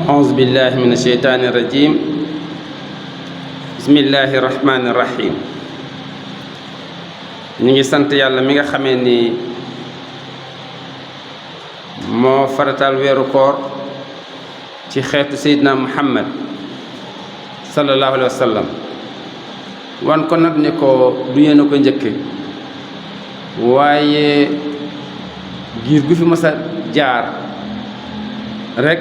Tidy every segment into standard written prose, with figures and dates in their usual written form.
أعوذ بالله من الشيطان الرجيم بسم الله الرحمن الرحيم ñu ngi sant yàlla mi nga xamee ni moo faratal weeru koor ci xeetu Seydina Muhammad sallallahu alayhi wa sallam wan ko nag ne ko du yéen a ko njëkke waaye giir gu fi mës a jaar rek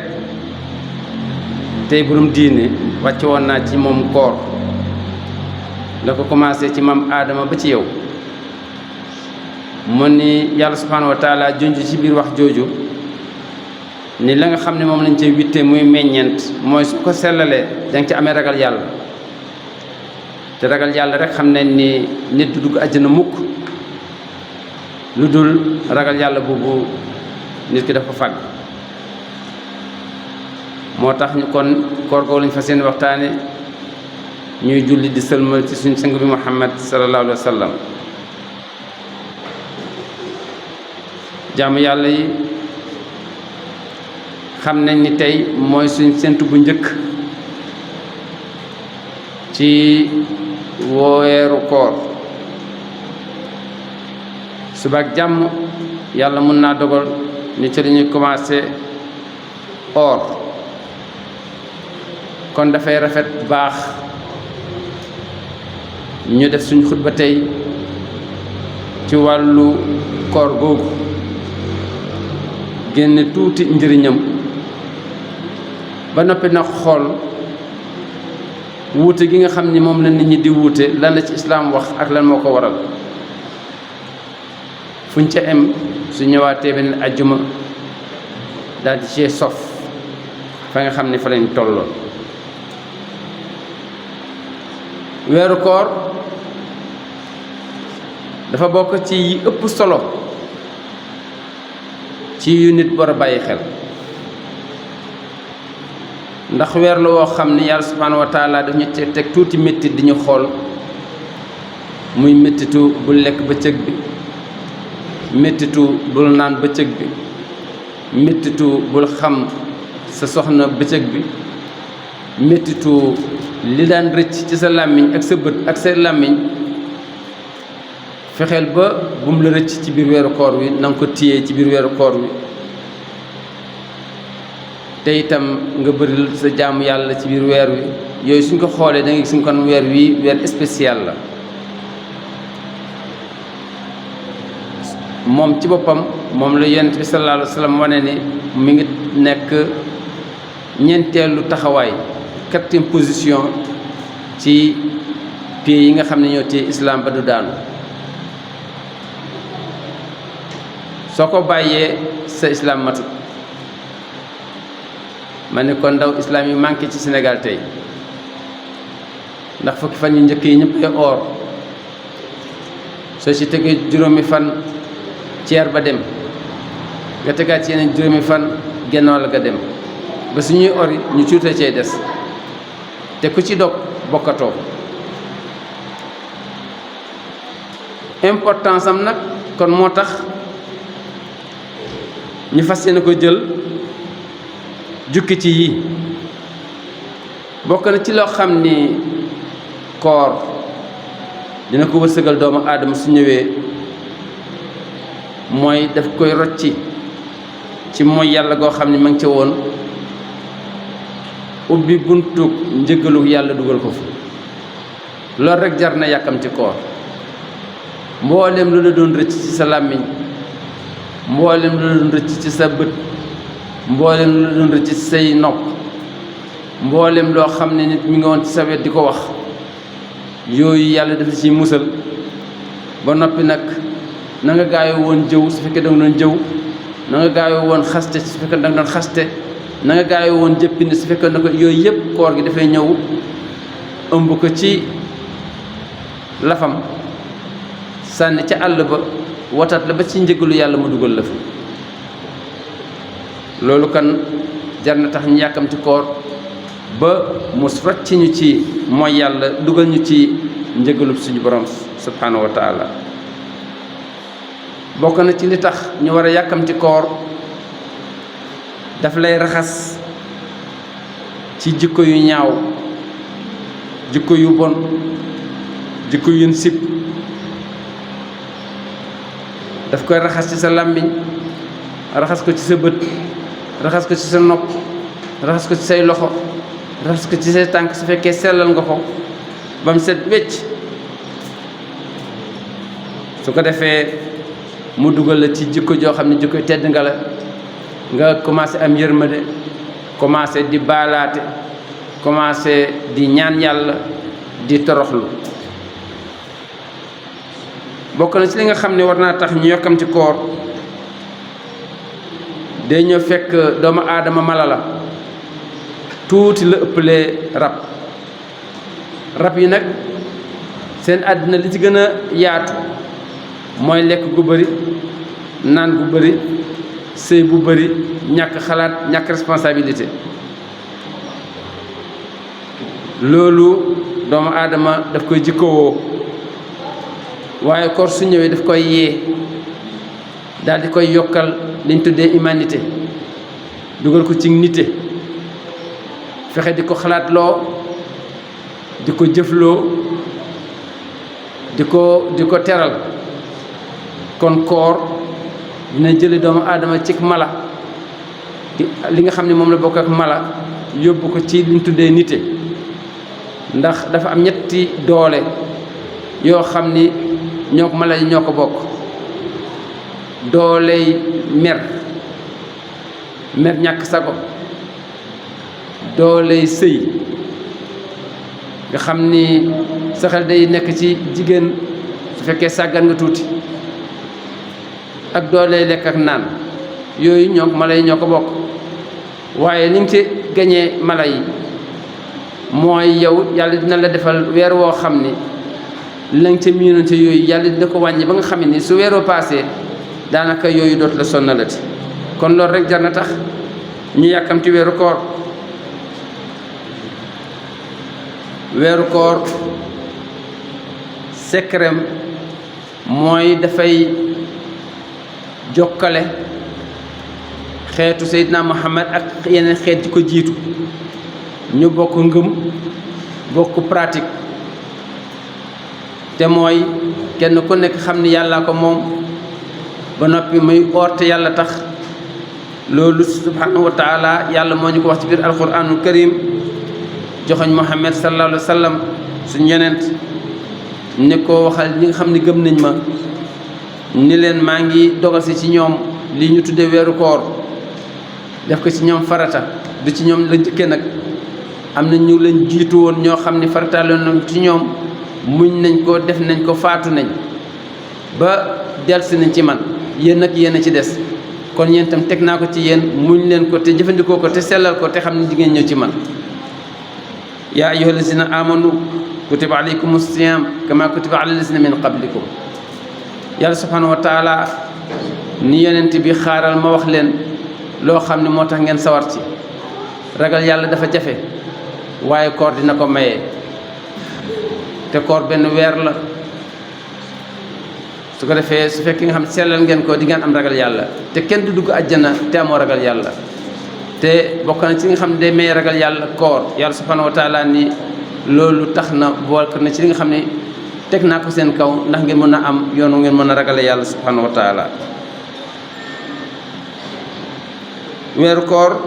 tey borom diine wàcce woon naa ci moom koor la ko commencé ci maam aadama ba ci yow mu ni yàlla subhanahu wa taala junj ci biir wax jooju ni la nga xam ne moom lañ cay witte muy meññeent mooy su ko sellalee danga ci amee ragal yàlla te ragal yàlla rek xam nañ ni nit du dugg àjjana mukk lu dul ragal yàlla boobu nit ki daf ko fàgg moo tax ñu kon koor googu lañ fa seen waxtaane ñuy julli di sëlmal ci suñ sang bi Muhammad sallallahu alayhi wa sallam jaamu yàlla yi xam nañ ni tey mooy suñ séntu bu njëkk ci weeru koor suba ak jàmm yàlla mun naa dogal ni ci lañuy commencé or kon dafay rafet baax ñu def suñ xutba tey ci wàllu koor googu génne tuuti njëriñam ba noppi nag xool wuute gi nga xam ni moom la nit ñi di wuute lan la ci islaam wax ak lan moo ko waral fuñ ca em su ñëwaatee beneen ajjuma daal di cee sof fa nga xam ni fa lañ tolloon weeru koor dafa bokk ci yi ëpp solo ci yu nit war a bàyyi xel ndax weer la woo xam ni yàlla subhanahu wa taala daf ñu teg tuuti méttit di ñu xool muy méttitu bul lekk bëccëg bi méttitu bul naan bëccëg bi méttitu bul xam sa soxna bëccëg bi méttitu li daan rëcc ci sa làmmiñ ak sa bët ak sa làmmiñ fexeel ba bum la rëcc ci biir weeru koor wi na nga ko téye ci biir weeru koor wi te itam nga bëril sa jaamu yàlla ci biir weer wi yooyu suñ ko xoolee da nga gis kon weer wi weer spécial la moom ci boppam moom la yonent bi sallallahu alayhi wa sallam wane ni mi ngi nekk ñeenteelu taxawaay quatrième position ci pays yi nga xam ne ñoo téye islam ba du daanu soo ko bàyyee sa islam matut ma ne kon ndaw islam yi manqué ci Sénégal tey ndax fukki fan yu njëkk yi ñëpp ay or soo ci tegee juróomi fan ceer ba dem nga tegaat ci yeneen juróomi fan genn wàll ga dem ba suñuy ori ñu cuute cee des te ku ci dog bokkatoo importance am nag kon moo tax ñu fas yéene ko jël jukki ci yii bokk na ci loo xam ni koor dina ko wërsëgal doomu aadama su ñëwee mooy daf koy rocci ci mooy yàlla goo xam ni ma ngi ca woon ubbi buntu njëgalu yàlla dugal ko fi loolu rek jar na yàkkamti koor mboolem lu la doon rëcc ci sa làmmiñ mboolem lu la doon rëcc ci sa bët mboolem lu la doon rëcc ci say nopp mboolem loo xam ne nit mi ngi woon ci sa wet di ko wax yooyu yàlla dafa ci musal ba noppi nag na nga gaayoo woon jëw su fekkee da nga doon jëw na nga gaayoo woon xaste su fekkee da nga doon xaste na nga gaayoo woon jëppini su fekkee na ko yooyu yëpp koor gi dafay ñëw ëmb ko ci lafam sànni ca àll ba watat la ba ci njëgalu yàlla mu dugal la fa loolu kan jar na tax ñu yàkkamti koor ba mu rocc ñu ci mooy yàlla dugal ñu ci njëgalub suñu borom subhanahu wa taala bokk na ci li tax ñu war a yàkkamti koor daf lay raxas ci jikko yu ñaaw, jikko yu bon, jikko yu sib. daf koy raxas ci sa làmmiñ, raxas ko ci sa bët, raxas ko ci sa nopp, raxas ko ci say loxo, raxas ko ci say tànk su fekkee sellal nga ko ba mu set wecc. su ko defee mu dugal la ci jikko joo xam ne jikko tedd nga la, nga commencé am yërmande, commencé di baalaate, commencé di ñaan yàlla, di toroxlu. bokk na ci li nga xam ne war naa tax ñu yokkamti koor, day ñëw fekk doomu aadama mala la, tuuti la ëppalee rab yi nag seen àddina li ci gën a yaatu mooy lekk gu bëri, naan gu bëri, sëy bu bëri, ñàkk xalaat, ñàkk responsabilité. loolu doomu aadama daf koy jikkowoo, waaye koor su ñëwee daf koy yee, daal di koy yokkal liñ tuddee humanité, dugal ko ci nite, fexe di ko xalaatloo, di ko jëfloo, di ko teral. kon koor dina jële doomu aadama ci mala, li nga xam ne moom la bokk ak mala, yóbbu ko ci liñ tuddee nite. ndax dafa am ñetti doole yoo xam ni ñoo ko mala yi ñoo ko bokk. dooley mer ñàkk sago, dooley sëy nga xam ni sa xel day nekk ci jigéen su fekkee sàggan nga tuuti, ak dooley lekk ak naan. yooyu ñoo ko mala yi ñoo ko bokk. waaye ni nga ci gañee mala yi mooy yow yàlla dina la defal weer woo xam ni la nga ca miinoon ca yooyu yàlla dina ko wàññi ba nga xam ni su weeroo paasee daanaka yooyu dootu la sonnalati. kon loolu rek jar na tax ñu yàkkamti weeru koor. weeru koor secret mooy dafay jokkale xeetu Seydina Muhammad ak yeneen xeet yi ko jiitu, ñu bokk ngëm, bokk pratique. te mooy kenn ku nekk xam ni yàllaa ko moom, ba noppi muy oor te yàlla tax. loolu subhanahu wa taala yàlla moo ñu ko wax ci biir alquranul karim, joxoñ Muhammad sallallahu alayhi wa sallam suñu yonent, ni ko waxal ñi nga xam ne gëm nañ ma ni leen maa ngi dogal si ci ñoom lii ñu tuddee weeru koor, def ko ci ñoom farata. du ci ñoom la njëkkee nag, am na ñu lañ jiitu woon ñoo xam ni farataaloon nañ ci ñoom, muñ nañ ko, def nañ ko, faatu nañ ba delsi nañ ci man. yéen nag yéen a ci des, kon yéen itam teg naa ko ci yéen, muñ leen ko te jëfandikoo ko te sellal ko te xam ne di ngeen ñëw ci man. yaa ayyuha lazina amanu kutiba alaykum siyam kama kutiba ala lazina min qablikum. yàlla subhanahu wa taala ni yonent bi xaaral ma wax leen loo xam ne moo tax ngeen sawar ci. ragal yàlla dafa jafe, waaye koor dina ko maye. te koor benn weer la, su ko defee su fekkee nga xam sellal ngeen ko di ngeen am ragal yàlla. te kenn du dugg àjjana te amoo ragal yàlla. te bokk na ci nga xam ne day may ragal yàlla koor. yàlla subhanahu wa taala ni loolu tax na bokk na ci li nga xam ne teg naa ko seen kaw ndax ngeen mën a am yoonu ngeen mën a ragale yàlla subhanahu wa taala. weeru koor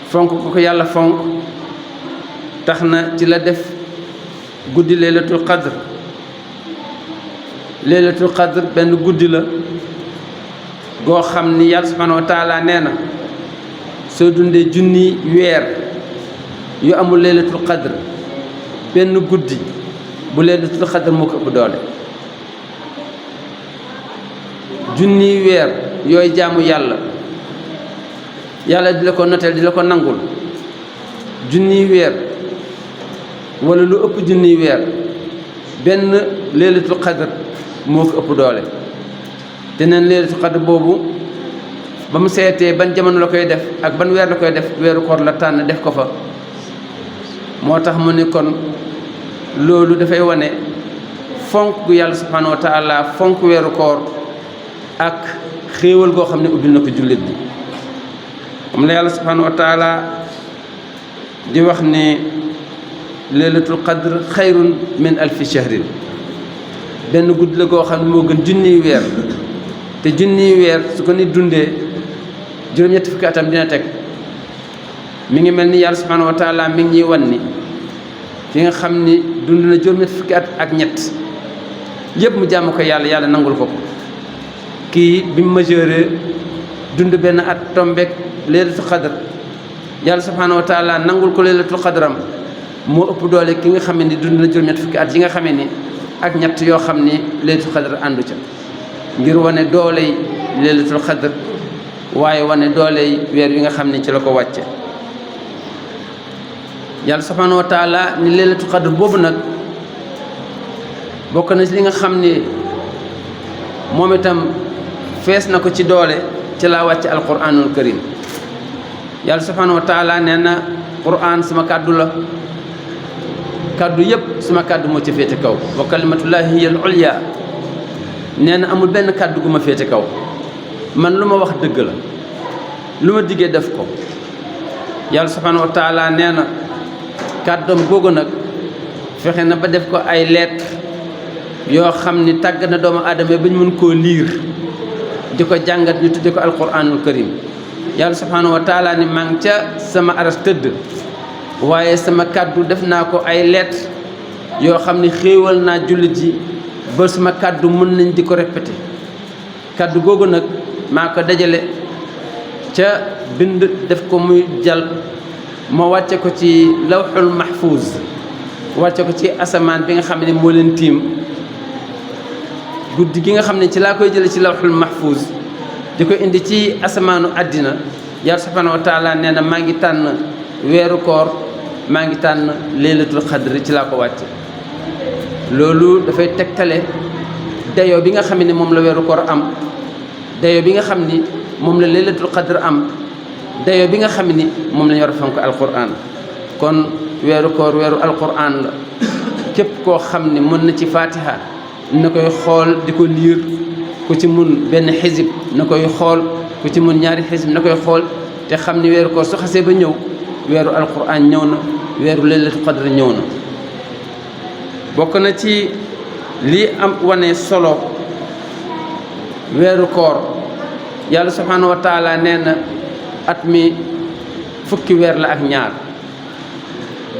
fonk ko yàlla fonk tax na ci la def guddi laylatul qadr. laylatul qadr benn guddi la goo xam ni yàlla subhanahu wa taala nee na soo dundee junni weer yu amul laylatul qadr, benn guddi bu laylatul qadr moo ko ëpp doole. junni weer yooyu jaamu yàlla di la ko noteel, di la ko nangul. junni weer wala lu ëpp junni weer, benn laylatul qadr moo ko ëpp doole. te neen laylatul qadr boobu ba mu seetee ban jamono la koy def ak ban weer la koy def, weeru koor la tànn def ko fa. moo tax mu ne kon loolu dafay wane fonk gu yàlla subhanahu wa taala fonk weeru koor ak xéewal goo xam ne ubbil na ko jullit bi. moom la yàlla subhanahu wa taala di wax ne laylatul qadr xayrun min alfi shahrin benn guddi la goo xam ne moo gën junniy weer te junniy weer su ko nit dundee juróom-ñetti fukki atam dina teg mi ngi mel ni yàlla subhanahu wa taala mi ngi ñuy wan ni fi nga xam ni dund na juróom-ñetti fukki at ak ñett yëpp mu jàmm ko yàlla yàlla nangul ko kii bi mu majeure dund benn at tombeek laylatul qadr yàlla subhanahu wa taala nangul ko laylatul qadram moo ëpp doole ki nga xam ne dund na juróom-ñetti fukki at yi nga xamee ni ak ñett yoo xam ni laylatul qadr àndu ca ngir wane dooley laylatul qadr waaye wane dooley weer wi nga xam ne ci la ko wàcce yàlla subhanahu wa taala ni laylatul qadr boobu nag bokk na ci li nga xam ni moom itam fees na ko ci doole ci laa wàcce alquranul karim yàlla subhanahu wa taala nee na quran sama kàddu la kàddu yëpp sama kàddu moo ci féete kaw wa kalimatullahi hiya al ulya nee na amul benn kàddu gu ma féete kaw man lu ma wax dëgg la lu ma diggee def ko yàlla subhanahu wa taala nee na kàddoom googu nag fexe na ba def ko ay lettre yoo xam ni tàgg na doomu aadama ba ñu mën koo liir di ko jàngat ñu tudde ko alquranul karim yàlla subhanahu wa taala ni maa ngi ca sama aras tëdd waaye sama kàddu def naa ko ay lettre yoo xam ni xéewal naa jullit yi ba sama kàddu mën nañ di ko répété kàddu googu nag maa ko dajale ca bind def ko muy jal ma wàcce ko ci lawxul mahfuz wàcce ko ci asamaan bi nga xam ne moo leen tiim guddi gi nga xam ne ci laa koy jële ci lawxul mahfuz di ko indi ci asamaanu àddina yàlla subhanahu wa taala nee na maa ngi tànn weeru koor maa ngi tànn laylatul qadr ci laa ko wàcce loolu dafay tegtale dayoo bi nga xam ne moom la weeru koor am dayoo bi nga xam ni moom la laylatul qadr am dayoo bi nga xam ni moom la ñu war a fonk alquran kon weeru koor weeru alquran la képp koo xam ni mën na ci fatiha na koy xool di ko liir ku ci mun benn xisib na koy xool ku ci mun ñaari xisib na koy xool te xam ni weeru koor su xasee ba ñëw weeru alquran ñëw na weeru laylatul qadr ñëw na bokk na ci lii am wane solo weeru koor yàlla subhanahu wa taala nee na at mi fukki weer la ak ñaar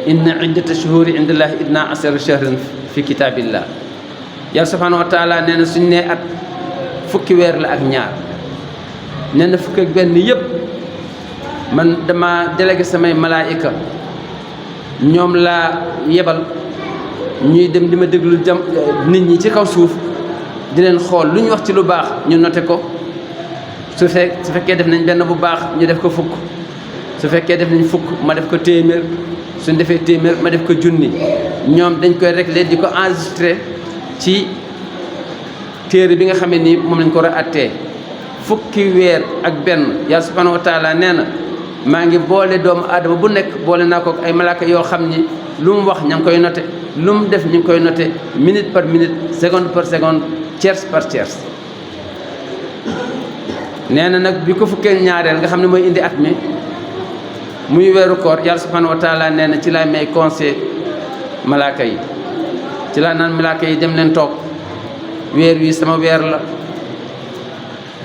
inna iddata shuhuri indallahi idna asara shahran fi kitabillah yàlla subhanahu wa taala nee na suñ nee at fukki weer la ak ñaar nee na fukki ak benn yëpp man dama délégué samay malaayika ñoom laa yebal ñuy dem di ma déglu nit ñi ci kaw suuf di leen xool lu ñu wax ci lu baax ñu noté ko su fekkee def nañ benn bu baax ñu def ko fukk su fekkee def nañ fukk ma def ko téeméer suñ defee téeméer ma def ko junni ñoom dañ koy réglé di ko enregistré ci téere bi nga xamee ni moom lañ ko war a attee fukki weer ak benn yàlla subhanahu wa taala nee na maa ngi boole doomu aadama bu nekk boole naa ko ay malaaka yoo xam ni lu mu wax ña ngi koy noté lu mu def ñu ngi koy noté minute par minute seconde par seconde tierce par tierce nee na nag bi ko fukkee ñaareel nga xam ne mooy indi at mi muy weeru koor yàlla subhanahu wa taala nee na ci laa may conseil malaaka yi ci laa naan malaaka yi dem leen toog weer wi sama weer la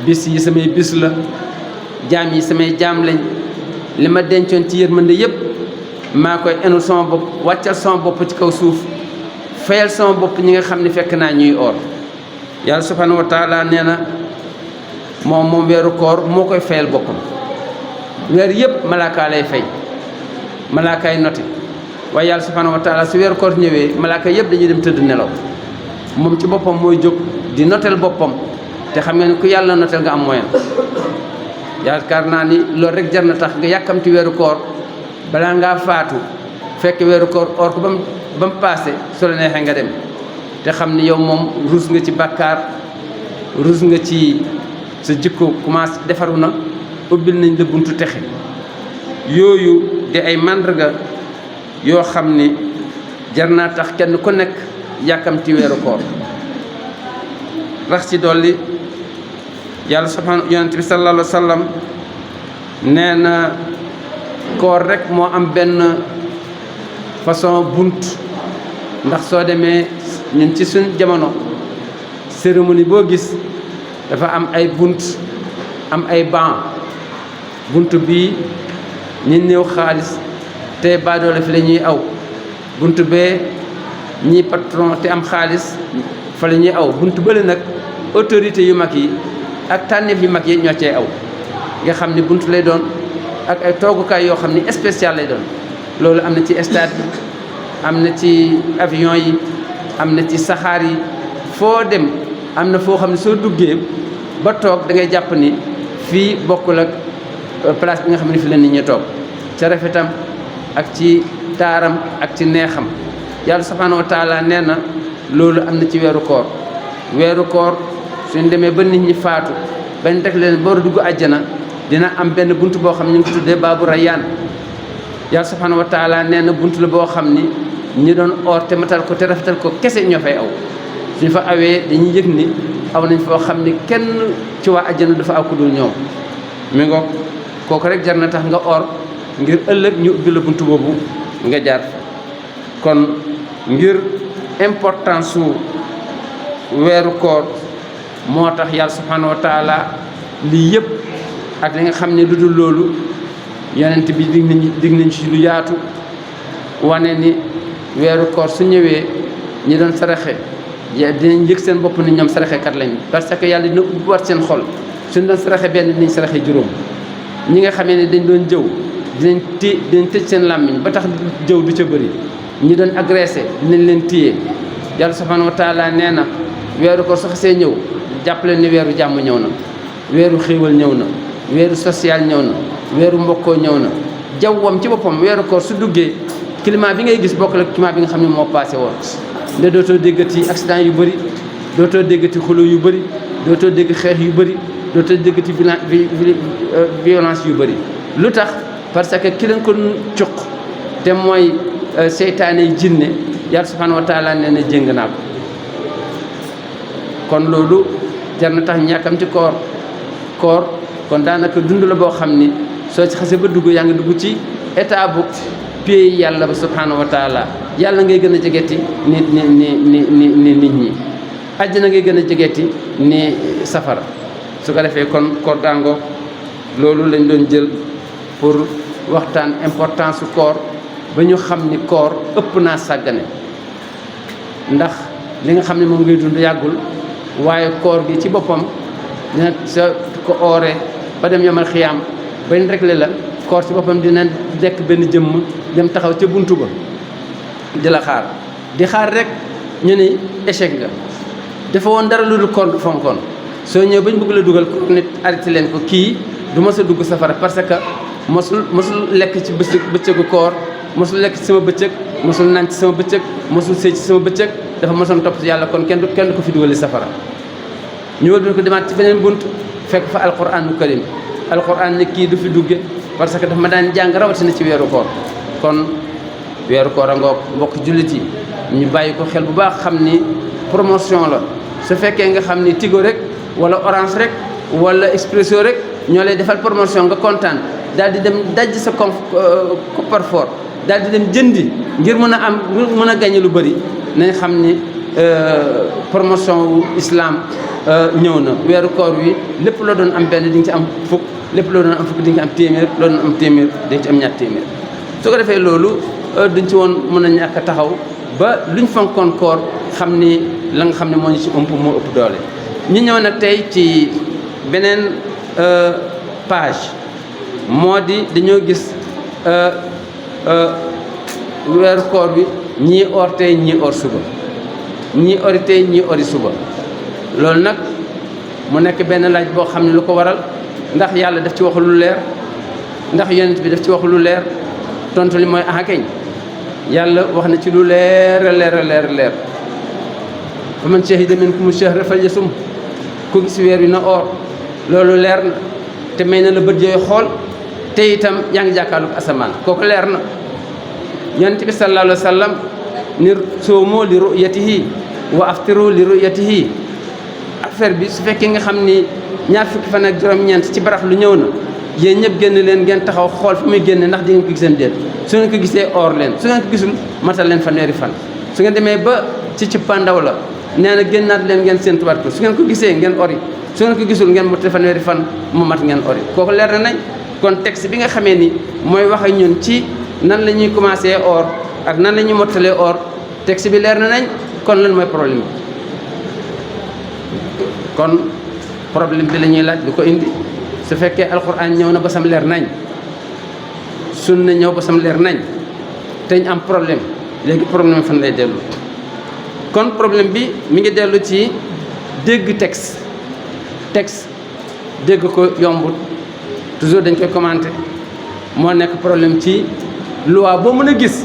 bis yi samay bis la jaam yi samay jaam lañ li ma dencoon ci yërmande yépp maa koy enul sama bopp wàccal sama bopp ci kaw suuf fayal sama bopp ñi nga xam ne fekk naa ñuy oor yàlla subhanahu wa taala nee na moom weeru koor moo koy fayal boppam weer yëpp malaaka lay fay malaakaay noté waaye yàlla subhanahu wa taala su weeru koor ñëwee malaaka yëpp dañuy dem tëdd nelaw moom ci boppam mooy jóg di notel boppam te xam nga ne ku yàlla notel nga am moyen yaakaar naa ni loolu rek jar na tax nga yàkkamti weeru koor balaa ngaa faatu fekk weeru koor or ko ba mu paase su la neexee nga dem te xam ni yow moom ruus nga ci bàkkaar ruus nga ci sa jikko commencé defaru na ubbil nañ la buntu texe yooyu di ay màndarga yoo xam ni jar naa tax kenn ku nekk yàkkamti weeru koor rax ci dolli yàlla subhanahu yonent bi sallallahu alayhi wa sallam nee na koor rek moo am benn façon bunt ndax soo demee ñun ci suñ jamono cérémonie boo gis dafa am ay bunt am ay banc bunt bii ñi néew xaalis te baadoole fi la ñuy aw bunt bee ñi patron te am xaalis fa la ñuy aw bunt bële nag autorité yu mag yi ak tànneef yu mag yi ñoo cee aw nga xam ni bunt lay doon ak ay toogukaay yoo xam ni spécial lay doon loolu am na ci stade bi am na ci avion yi am na ci saxaar yi foo dem am na foo xam ne soo duggee ba toog da ngay jàpp ni fii bokkul ak place bi nga xam ne fi la nit ñi toog ca rafetam ak ci taaram ak ci neexam yàlla subhanahu wa taala nee na loolu am na ci weeru koor suñ demee ba nit ñi faatu bañ teg leen booru dugg àjjana dina am benn bunt boo xam ne ñu ngi ko tuddee baabu rayyaan yàlla subhanahu wa taala nee na bunt la boo xam ni ñi doon oor te matal ko te rafetal ko kese ñoo fay aw suñ fa awee dañuy yëg ni aw nañ foo xam ni kenn ci waa àjjana dafa aw ku dul ñoom mi ngoog kooku rek jar na tax nga oor ngir ëllëg ñu ubbi la bunt boobu nga jaar fa kon ngir importance su weeru koor moo tax yàlla subhanahu wa taala lii yëpp ak li nga xam ne lu dul loolu yonent bi dig nañ ci lu yaatu wane ni weeru koor su ñëwee ñi doon saraxe dinañ yëg seen bopp ni ñoom saraxekat lañ parce que yàlla dina ubbi waat seen xol suñ doon saraxe benn dinañ saraxe juróom ñi nga xamee ne dañ doon jëw dinañ tëj seen làmmiñ ba tax jëw du ca bëri ñi doon agressé dinañ leen téye yàlla subhanahu wa taala nee na weeru koor su xasee ñëw jàppale ni weeru jàmm ñëw na weeru xéewal ñëw na weeru social ñëw na weeru mbokkoo ñëw na jawwam ci boppam weeru koor su duggee climat bi ngay gis bokk la climat bi nga xam ne moo passé woon nde dootoo déggati accident yu bëri dootoo déggati xulo yu bëri dootoo dégg xeex yu bëri dootoo déggati violence yu bëri lu tax parce que ki leen ko cuq te mooy seytaane yi jinne yàlla subhanahu wa taala nee na jéng naa ko kon loolu jar na tax ñàkkam ci koor kon daanaka dund la boo xam ni soo ci xase ba dugg yaa ngi dugg ci état bu pays yàlla ba subhanahu wa taala yàlla ngay gën a jegeti ni nit ñi àjjana ngay gën a jegeti ni safara su ko defee kon koor gàngo loolu lañ doon jël pour waxtaan importance su koor ba ñu xam ni koor ëpp naa sàggane ndax li nga xam ne moom ngay dund yàggul waaye koor gi ci boppam dina sa ko ooree ba dem yomal xiyaam bañ réglé la koor ci boppam dina nekk benn jëmm dem taxaw ca buntu ba di la xaar di xaar rek ñu ni échec nga dafa woon dara lu dul koor fonkoon soo ñëw bañ bëgg la dugal ko nit arrêté leen ko kii du mës a dugg safara parce que mosul lekk ci bëccëgu koor mosul lekk ci sama bëccëg mosul naan ci sama bëccëg mosul sëy ci sama bëccëg dafa mosoon topp ci yàlla kon kenn du ko fi dugali safara ñu wël ko demaat ci beneen bunt fekk fa alquranu karim alquran ne kii du fi dugge parce que dafa ma daan jàng rawatina ci weeru koor kon weeru koor a ngoog mbokk jullit yi ñu bàyyi ko xel bu baax xam ni promotion la su fekkee nga xam ni Tigo rek wala Orange rek wala Expresso rek ñoo lay defal promotion nga kontaan daal di dem dajj sa coffre-fort daal di dem jëndi ngir mën a gagné lu bëri nañ xam ni promotion wu islam ñëw na weeru koor wi lépp loo doon am benn di nga ci am fukk lépp loo doon am fukk di nga ci am téeméer loo doon am téeméer di nga ci am ñaar téeméer su ko defee loolu duñ ci woon mën a ñàkk a taxaw ba luñ fonkoon koor xam ni la nga xam ne moo ñu ci ëmp moo ëpp doole ñu ñëw nag tey ci beneen page moo di dañoo gis weeru koor bi ñii or tey ñii or suba ñii ori tey ñii ori suba loolu nag mu nekk benn laaj boo xam ne lu ko waral ndax yàlla daf ci wax lu leer ndax yonent bi daf ci wax lu leer tontu li mooy keñ yàlla wax na ci lu leer fa man shahida minkumu shahra falyasum ku gis weer wi na or loolu leer na te may na la bët yooyu xool te itam yaa ngi jàkkaarloog asamaan kooku leer na yonent bi sallallahu alayhi wa sallam ni soomoo li ru'yatihi wa aftiru li ru'yatihi affaire bi su fekkee nga xam ni ñaar fukki fan ak juróom-ñeent ci barax lu ñëw na yéen ñëpp génn leen ngeen taxaw xool fu muy génne ndax di ngeen ko giseen déet su ngeen ko gisee or leen su ngeen ko gisul matal leen fanweeri fan su ngeen demee ba ci cëppaandaw la nee na génnaat leen ngeen séentuwaat ko su ngeen ko gisee ngeen ori su ngeen ko gisul ngeen mottali fanweeri fan mu mat ngeen ori kooku leer na nañ kon texte bi nga xamee ni mooy wax ak ñun ci nan la ñuy commencé or ak nan la ñuy mottalee or texte bi leer na nañ kon lan mooy problème bi kon problème bi la ñuy laaj lu ko indi su fekkee alquran ñëw na ba sam leer nañ sunna ñëw ba sam leer nañ te ñu am problème léegi problème fan lay dellu kon problème bi mi ngi dellu ci dégg texte dégg ko yombut toujours dañ koy commenter moo nekk problème ci loi boo mën a gis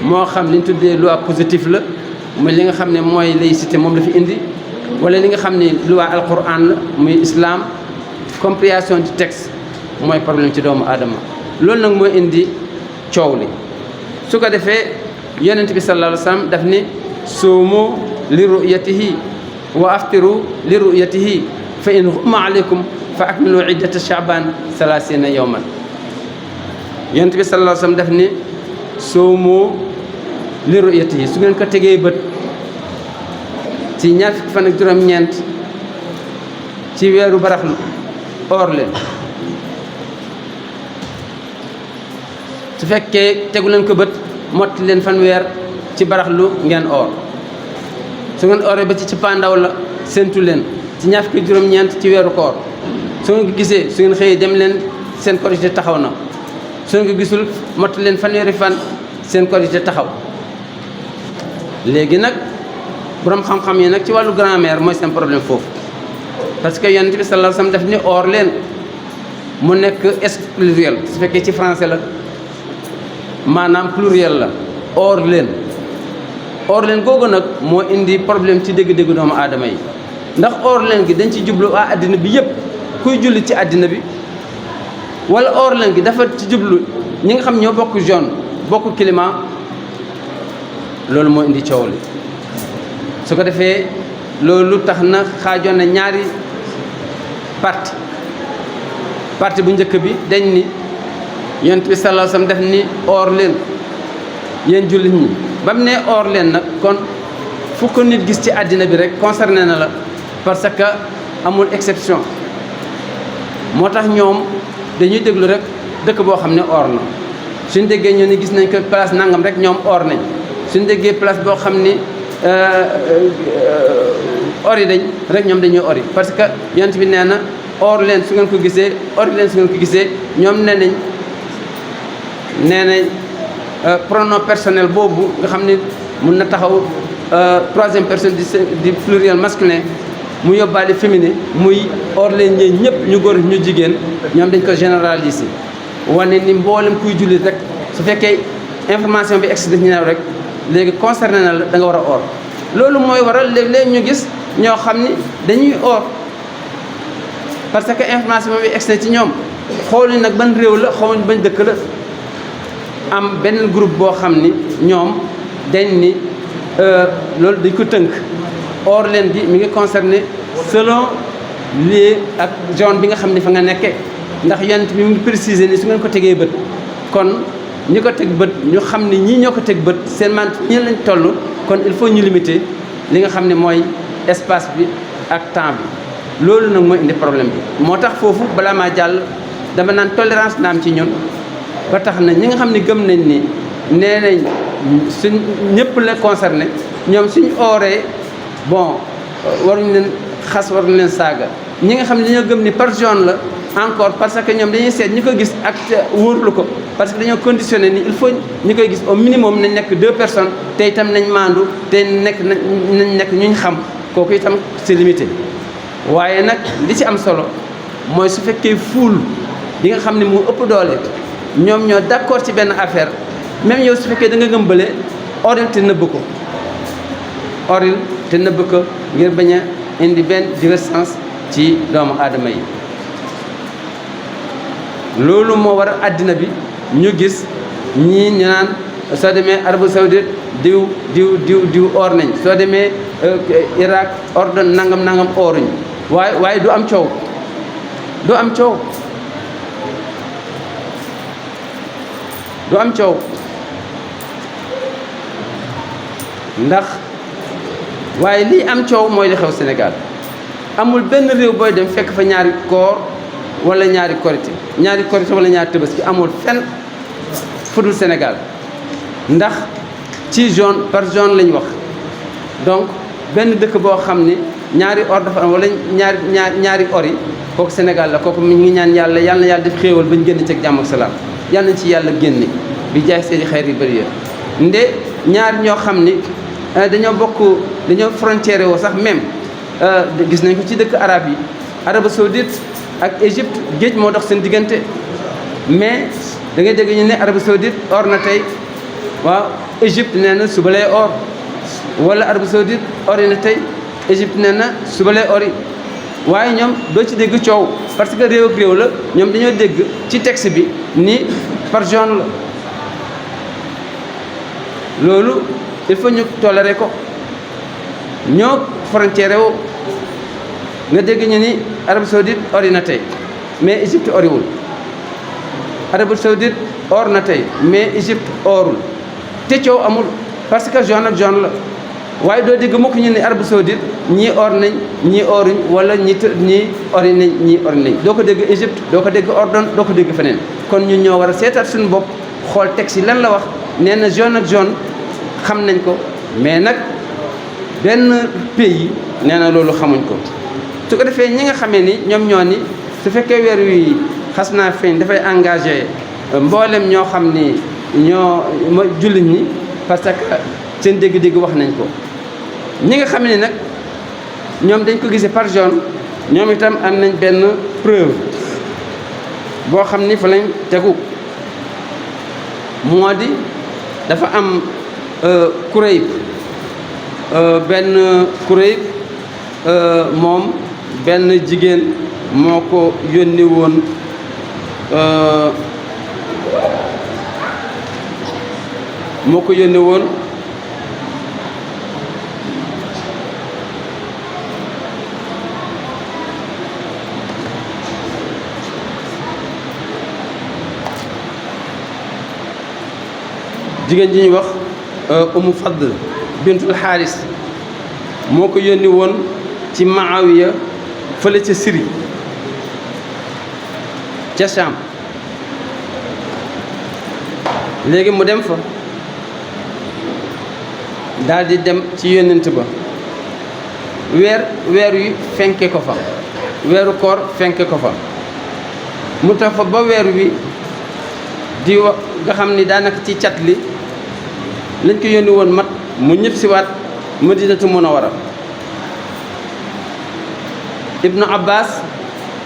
moo xam li ñu tuddee loi positive la mooy li nga xam ne mooy laïcité moom la fi indi wala li nga xam ne loi alquran la muy islam compréhension du texte mooy problème ci doomu aadama loolu nag mooy indi coow li su ko defee yonent bi sallallahu alayhi wa sallam daf ni suumu li ru'yatihi wa aftiru li ru'yatihi fa in ghumma alaykum fa akmilu iddata sha'ban 30 yawman yonent bi sallallahu alayhi wa sallam daf ni suumu li ru'yatihi su ngeen ko tegee bët ci ñaar fukki fan ak juróom-ñeent ci weeru baraxlu or leen su fekkee tegu leen ko bët motti leen fanweer ci baraxlu ngeen or su ngeen oree ba ci cëppaandaw la séentu leen ci ñaar fukki juróom-ñeent ci weeru koor su ngeen ko gisee su ngeen xëyee dem leen seen korité taxaw na su ngeen ko gisul motti leen fanweeri fan seen korité taxaw léegi nag borom xam-xam yi nag ci wàllu grammaire mooy seen problème foofu parce que yonent bi sallallahu alayhi wasallam daf ni or leen mu nekk pluriel su fekkee ci français la maanaam pluriel la or leen googu nag moo indi problème ci dégg-dégg doomu aadama yi ndax or leen gi dañ ci jublu waa àddina bi yëpp kuy julli ci àddina bi wala or leen gi dafa ci jublu ñi nga xam ñoo bokk zone bokk climat loolu moo indi coow li su ko defee loolu tax na xaajoon na ñaari parti bu njëkk bi dañ ni yonent bi sallallahu alayhi wasallam def ni or leen yéen jullit ñi ba mu ne or leen nag kon fu ko nit gis ci àddina bi rek concerné na la parce que amul exception moo tax ñoom dañuy déglu rek dëkk boo xam ne or na suñ déggee ñu ni gis nañ ko place nangam rek ñoom or nañ suñ déggee place boo xam ni ori dañ rek ñoom dañuy ori parce que yonent bi nee na or leen su ngeen ko gisee ori leen su ngeen ko gisee ñoom nee nañ pronom personnel boobu nga xam ne mun na taxaw troisième personne du pluriel masculin mu yóbbaale féminin muy or leen ñeen ñëpp ñu góor ñu jigéen ñoom dañ ko généraliser wane ni mboolem kuy jullit rek su fekkee information bi egsi daf ñu new rek léegi concerné na la da nga war a or loolu mooy waral léeg-léeg ñu gis ñoo xam ni dañuy or parce que information bi egsi na ci ñoom xooluñ nag ban réew la xamuñ bañ dëkk la am benn groupe boo xam ni ñoom dañ ni loolu dañ ko tënk or leen gi mi ngi concerné selon lieu ak zone bi nga xam ni fa nga nekkee ndax yonent bi mu ngi préciser ni su ngeen ko tegee bët kon ñi ko teg bët ñu xam ni ñii ñoo ko teg bët seen mant ñi lañ toll kon il faut ñu limiter li nga xam ne mooy espace bi ak temps bi loolu nag mooy indi problème bi moo tax foofu balaa maa jàll dama naan tolérance na am ci ñun ba tax na ñi nga xam ne gëm nañ ni nee nañ suñ ñëpp la concerné ñoom suñ ooree bon waruñu leen xas waruñu leen saaga ñi nga xam ne dañoo gëm ni par zone la encore parce que ñoom dañuy seet ñi ko gis ak wóorlu ko parce que dañoo conditionné ni il faut ñi koy gis au minimum nañ nekk 2 personnes te itam nañ maandu te nañ nekk ñu xam kooku itam c'est limité waaye nag li ci am solo mooy su fekkee fuul bi nga xam ne moo ëpp doole ñoom ñoo d'accord ci benn affaire même yow su fekkee da nga gëmbale oril te nëbb ko ngir bañ a indi benn divergence ci doomu aadama yi loolu moo war a àddina bi ñu gis ñii ñu naan soo demee Arabie Saoudite diw or nañ soo demee Irak ordon nangam oruñ waaye du am coow du am coow ndax waaye lii am coow mooy li xew Sénégal amul benn réew booy dem fekk fa ñaari koor wala ñaari korité wala ñaari tabaski amul fenn fudul Sénégal ndax ci zone par zone lañ wax donc benn dëkk boo xam ne ñaari or dafa am wala ñaari or yi kooku Sénégal la kooku mi ngi ñaan yàlla yàlla def xéewal bañ génn ci ak jàmm ak salaam yàlla nañ ci yàlla génne bi jaay seeni xeer yu bëri ya nde ñaar ñoo xam ni dañoo frontière woo sax même gis nañ ko ci dëkk arab yi Arabie Saoudite ak Égypte géej moo dox seen diggante mais da ngay dégg ñu ne Arabie Saoudite or na tey waaw Égypte nee na suba lay or wala Arabie Saoudite ori na tey Égypte nee na suba lay ori waaye ñoom doo ci dégg coow parce que réew ak réew la ñoom dañoo dégg ci texte bi ni par zone la loolu il faut ñu tolérer ko ñoo frontière wu nga dégg ñu ni Arabie Saoudite ori na tey mais Égypte oriwul Arabie Saoudite or na tey mais Égypte orul te coow amul parce que zone ak zone la waaye doo dégg mukk ñu ne Arabie Saoudite ñii or nañ ñii oruñ wala ñii ori nañ ñii ori nañ doo ko dégg Égypte doo ko dégg ordon doo ko dégg feneen kon ñun ñoo war a seetaat suñu bopp xool texte yi lan la wax nee na zone ak zone xam nañ ko mais nag benn pays nee na loolu xamuñ ko su ko defee ñi nga xamee ni ñoom ñoo ni su fekkee weer wi xas naa feeñ dafay engagé mboolem ñoo xam ni ñoo jullit ñi parce que seen dégg-dégg wax nañ ko ñi nga xam ne nag ñoom dañ ko gisee par zone ñoom itam am nañ benn preuve boo xam ni fa lañ tegu moo di dafa am Kurayb benn Kurayb moom benn jigéen moo ko yónni woon jigéen ji ñuy wax Umu Fadl bintul Xaaris moo ko yónni woon ci Maawiya fële ca Syrie ca Sham léegi mu dem fa daal di dem ci yónnent ba weer wi fenke ko fa weeru koor fenke ko fa mu tax fa ba weer wi di wax nga xam ni daanaka ci cat li lañ ko yónni woon mat mu ñëpp siwaat Madinatu Munawwara Ibnu Abbas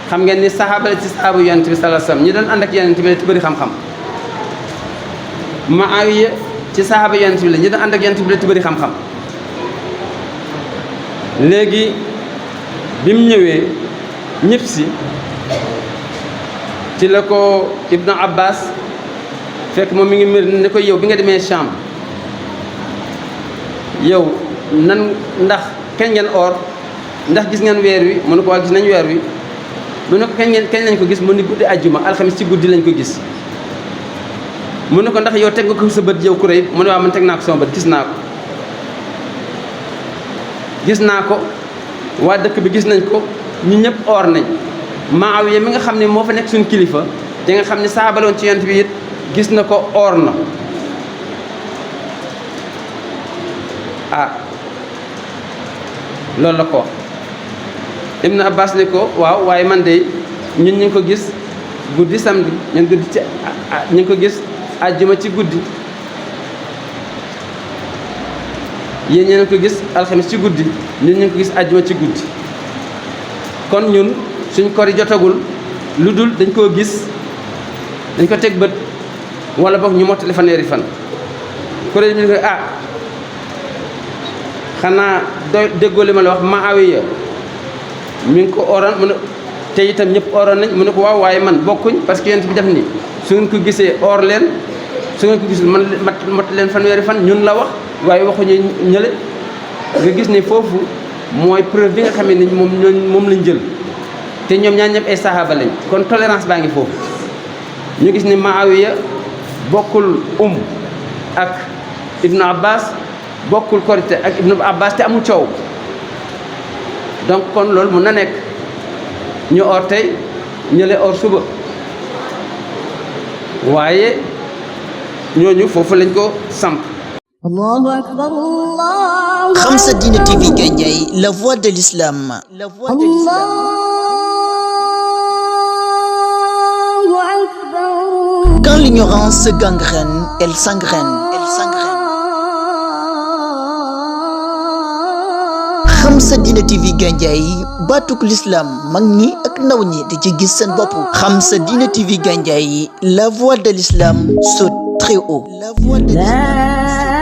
xam ngeen ni saxaaba la ci saxaabu yonent bi sallallahu alayhi wasallam ñi doon ànd ak yonent bi la te bëri xam-xam Muawiya ci saxaaba yonent bi la ñi doon ànd ak yonent bi la te bëri xam-xam léegi bi mu ñëwee ñëpp si ci la ko Ibnu Abbas fekk moom mi ngi mbir ne ko yow bi nga demee Sham yow nan ndax kañ ngeen or ndax gis ngeen weer wi mu ne ko waa gis nañ weer wi mu ne ko kañ lañ ko gis mu ni guddi àjjuma alxamis ci guddi lañ ko gis mu ne ko ndax yow teg nga ko sa bët yow Kurayb mu ne waaw man teg naa ko sama bët gis naa ko waa dëkk bi gis nañ ko ñu ñëpp or nañ Muawiya mi nga xam ne moo fa nekk suñu kilifa te nga xam ne saabaloon ci yonent bi it gis na ko or na loolu la ko wax Ibn Abbas ne ko waaw waaye man de ñun ñu ngi ko gis guddi samedi ñu ngi ko gis àjjuma ci guddi yéen ñeen ko gis alxamis ci guddi ñun ñu ngi ko gis àjjuma ci guddi kon ñun suñ kori jotagul lu dul dañ koo gis dañ ko teg bët wala boog ñu mottali fanweeri fan kuréel bi ne ko xanaa déggoo li ma la wax Muawiya mi ngi ko oroon mu ne te itam ñëpp oroon nañ mu ne ko waaw waaye man bokkuñ parce que yonent bi def ni su ngeen ko gisee or leen su ngeen ko gisul man mat leen fanweeri fan ñun la wax waaye waxuñu ñële nga gis ne foofu mooy preuve bi nga xam ne moom lañ jël te ñoom ñaar ñëpp ay sahaaba lañ kon tolérance baa ngi foofu ñu gis ne Muawiya bokkul ak Ibnu Abbas bokkul korite ak Ibnu Abbas te amul coow donc kon loolu mun na nekk ñu or tey ñële or suba waaye ñooñu foofu lañ ko samp. Allahu akbar Allah. Khamsa Dina TV Gandiaye, la voix de l'islam. La voix de l'islam. Quand l'ignorance gangrène, elle s'engraine. Elle s'engraine. Khamsa Dina TV Gandiaye, batuk l'islam, mag ñi ak ndaw ñi di ci gis seen bopp. Khamsa Dina TV Gandiaye, la voix de l'islam saute très haut. La voix de l'islam.